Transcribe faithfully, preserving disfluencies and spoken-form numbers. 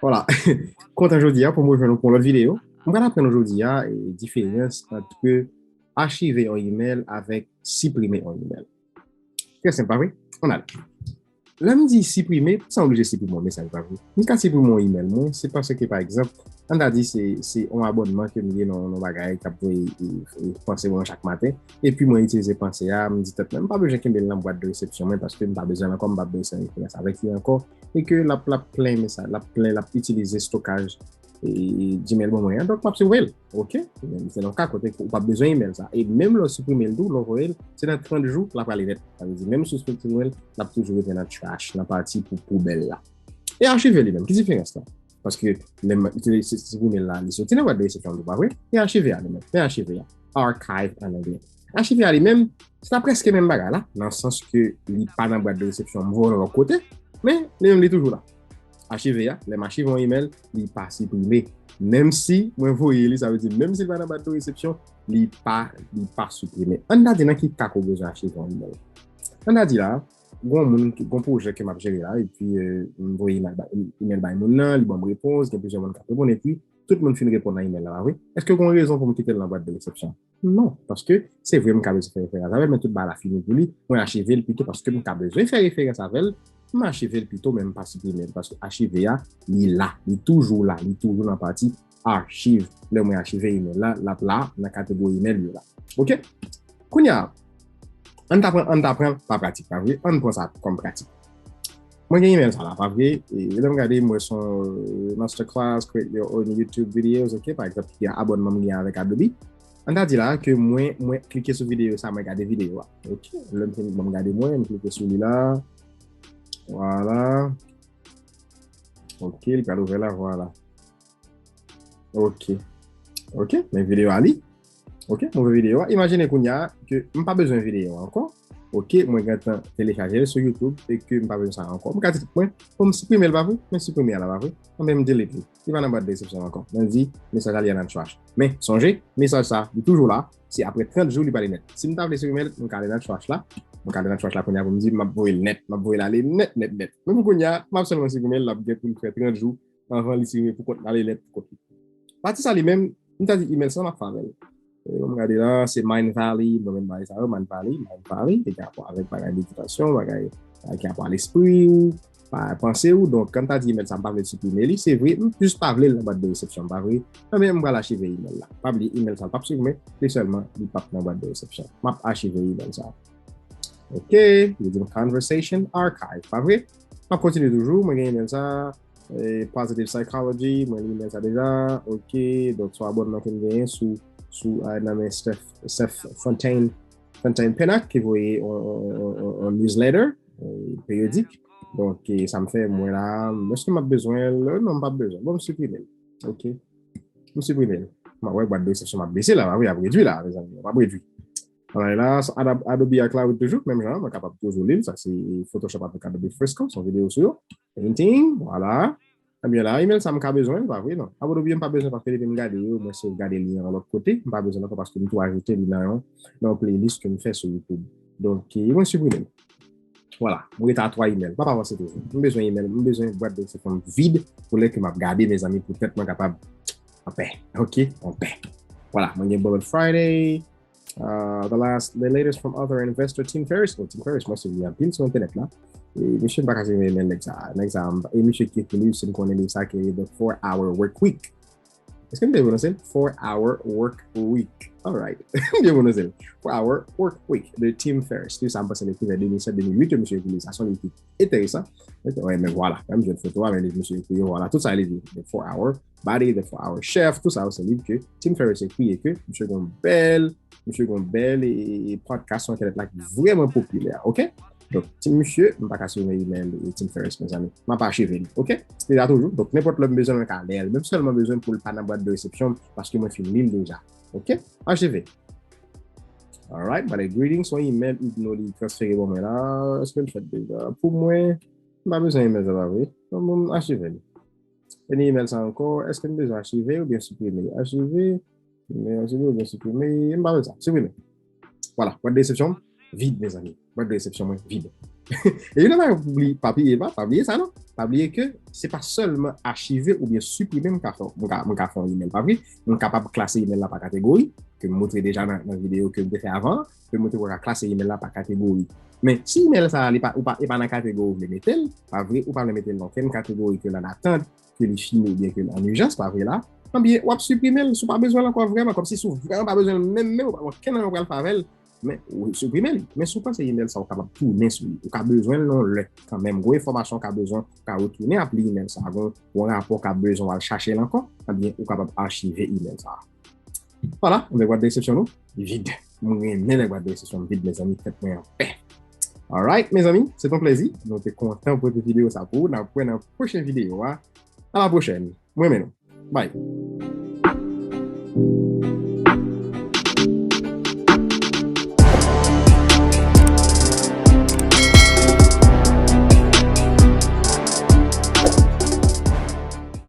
Vwala. Kontan jodi a pou m rejwenn nou pou yon lòt videyo. M pral aprann nou jodi a e, diferans ant achive yon email avèk siprime yon email. Trè senp, pa vre? Ann ale. Lè m di siprime, sa oblije siprime yon mesaj, pa vre? M ka siprime yon email mwen, se paske, pa egzanp, ann ta di se, se yon abònman ke m gen nan yon bagay k ap voye e, e, panse mwen chak maten, epi mwen itilize panse a, m di tèt mwen, m pa bezwen kenbe l nan bwat de resepsyon mwen paske m pa bezwen l ankò, m pa bezwen referans avèk li ankò, e ke l ap, l ap plen mesaj, l ap plen, l ap itilize stokaj e, Gmail ban mwen an, donk m ap siprime l. Oke? Men se nan ka kote ou p ap bezwen email sa. E menm lè w siprime l tou, lè w voye l, se nan trant jou l ap ale nèt. Sa vle di, menm si w siprime l, l ap toujou rete nan trash, nan pati pou poubèl la. E achive li menm, ki diferans la? Paske lè m itilize siprime l la, li soti nan bwat de resepsyon tou, pa vre? E achive a li menm, men achive a. Archive an anglè. Achive a li menm, se ta prèske menm bagay la, nan sans ke li pa nan bwat de resepsyon, m voye l yon lòt kote, men li menm li toujou la. Achive a, lè m achive yon email, li pa siprime. Menm si mwen voye li, sa vle di, menm si l pa nan bwat de resepsyon, li pa, li pa siprime. Ann ta di nan ki ka ke w bezwen achive yon email. Ann ta di la, gon moun, ki- gon pwojè ke m ap jere la, epi e, m voye email bay, email bay moun nan, li ban m repons, gen plizyè moun k ap reponn, epi tout moun fin reponn nan email la, pa vre? Èske gon rezon pou m kite l nan bwat de resepsyon? Non, paske se vre m ka bezwen fè referans avè l, men tout bagay la fini pou li, mwen achive l pito paske m ka bezwen fè referans avè l, m achive l pito, men m pa siprime l, paske achive a, li la, li toujou la, li toujou nan pati achive. Lè mwen achive email la, l ap la, nan kategori email yo la. Oke? Kounye a, ann ta pran, ann ta pran pa pratik, pa vre? Ann pran sa kòm pratik. Mwen gen email sa la, pa vre? E lè m gade, m wè se yon masterclass, create your own YouTube videos, oke? Pa egzanp, ki gen abònman m gen avèk Adobe. Ann ta di la ke mwen, mwen klike sou videyo sa, mwen gade videyo a. Oke? Lè m fin, bon, m gade mwen, m klike sou li la. Vwala. Oke, li pral ouvè la, vwala. Oke. Oke, men videyo a li. Oke, m ouvè videyo a. Imajine kounye a ke m pa bezwen videyo a ankò. Oke, mwen gentan telechaje l sou YouTube e ke m pa bezwen sa ankò. M ka di tout mwen, pou m siprime l, pa vre? Men siprime a la, pa vre? Anben m delete li. Li pa nan bwat de resepsyon ankò. Men di, mesaj la li nan trash. Men, sonje, mesaj sa, li toujou la. Se apre trant jou li pale nèt. Si m ta vle siprime l, m ka ale nan trash la. M ka ale nan trash la kounye a pou m di, m ap voye l nèt. M ap voye l ale nèt, nèt, nèt. Men pou kounye a, m ap sèlman siprime l, l ap gen pou l fè trant jou anvan li siprime pou kont l ale nèt pou kont li. Pati sa li menm, m ta di email sa m ap fè avè l. E, bon, m gade la, se Mindvalley, m renmen bagay sa yo, Mindvalley, Mindvalley, li gen rapò avèk bagay meditasyon, bagay, bagay ki gen rapò a lespri w, pa panse w. Donk, kan m ta di email sa, m pa vle l siprime li, se vre, m jis pa vle l nan bwat de resepsyon, pa vre? Anben, m pral achive email la. Pa bliye, email sa, l p ap siprime, li sèlman, li p ap nan bwat de resepsyon. M ap achive email sa. Oke, li di m conversation archive, pa vre? M ap kontinye toujou, mwen gen email sa, eh, Positive Psychology, mwen li email sa deja, oke, donk se yon abònman ke m genyen sou, sou, ah, nan men Steph, Steph Fontaine, Fontaine Pennac, ki voye on, on, on, on, on newsletter, eh, peryodik. Donk, eh, sa m fè, mwen la, èske m ap bezwen l? Non, m p ap bezwen. Bon, m siprime l. Oke. M siprime l. M ap wè bwat de resepsyon m ap bese la, m ap redwi la, mezanmi, m ap redwi. Alright, la, Adobe, Adobe iCloud toujou, menm jan, mwen kapab toujou li l, sa se Photoshop avèk Adobe Fresco, se yon videyo sou yo. Painting, vwala. Ebyen la, email sa m ka bezwen, pa vre non. Adobe m pa bezwen paske depi m gade yo, mwen save gade li yon lòt kote, m pa bezwen l ankò paske m tou ajoute li nan yon, nan yon playlist ke m fè sou YouTube. Donk, e, mwen siprime l. Vwala, mwen rete a twa email. M ap avanse toujou. M bezwen email, m bezwen bwat de resepsyon vid pou lè ke m ap gade, mezanmi, pou tèt mwen kapab anpè. Oke, anpè. Vwala, mwen gen Bubble Friday, uh, the last, the latest from author and investor Tim Ferriss. Oh, Tim Ferriss, mwen swiv li anpil sou entènèt la. E misye m pa ka siprime email nèg sa. Nèg sa, e misye ki ekri liv, si m konnen liv sa ki rele The Four Hour Work Week. Èske m byen pwononse l? Four Hour Work Week. Alright. M byen pwononse l. Four Hour Work Week de Tim Ferriss. Liv sa m panse l ekri vè de mil sèt, de mil uit, misye ekri liv sa. Se yon liv ki enteresan. Wè, men vwala. Menm jan foto a, men liv misye ekri yo, vwala. Tout sa li di. The Four Hour Body, The Four Hour Chef, tout sa yo se liv ke Tim Ferriss ekri e ke misye gen yon bèl, misye gen yon bèl e, e, e podcast sou entènèt la ki vrèman popilè, oke? Donk, ti misye, m pa ka siprime email e Tim Ferriss, mezanmi. M ap achive li, oke? Se la toujou. Donk, nenpòt lè m bezwen l, mwen ka lè l. Menm sèlman bezwen pou l pa nan bwat de resepsyon m, paske mwen fin li l deja. Oke? Achive. Alright, m pale greetings, yon email Igno li transfere ban mwen la. Èske l fèt deja? Pou mwen, m pa bezwen email sa, pa vre? Bon, bon, achive li. Vini email sa ankò. Èske m bezwen achive oubyen siprime? Achive. Men achive oubyen siprime? M pa bezwen sa. Siprime. Vwala. Bwat de resepsyon vid, mezanmi. Bwat de resepsyon mwen vid. E youn nan bagay pou li pa bliye, pa, pa bliye sa non. Pa bliye ke se pa sèlman achive oubyen siprime m ka fè, m ka, m ka fè yon email, pa vre? M kapab klase email la pa kategori, ke m montre deja nan, nan videyo ke m te fè avan, ke m montre w ka klase email la pa kategori. Men si email sa li pa, ou pa, e pa nan kategori ou vle mete l, pa vre, ou pa vle mete l nan okenn kategori ke l an atant, ke li fini oubyen ke l an ijans, pa vre la, anbyen, w ap siprime l si w pa bezwen l ankò vrèman, kòmsi si w vrèman pa bezwen l menm, menm ou pa gen okenn anyen w pral fè avè l, men ou siprime li. Men si w panse email sa ou kapab tounen sou li, ou ka bezwen l yon lè kanmenm, gwo enfòmasyon ou ka bezwen, ou ka retounen ap li email sa, gon yon rapò ou ka bezwen w al chache l ankò, anbyen, ou kapab achive email sa. Vwala, anben bwat de resepsyon nou vid. M renmen lè bwat de resepsyon m vid, mezanmi, tèt mwen anpè. Alright, mezanmi, se t on plezi. Nou te kontan pote videyo sa pou ou. N ap wè nan pwochen videyo a. A la pwochèn. M renmen nou. Bye.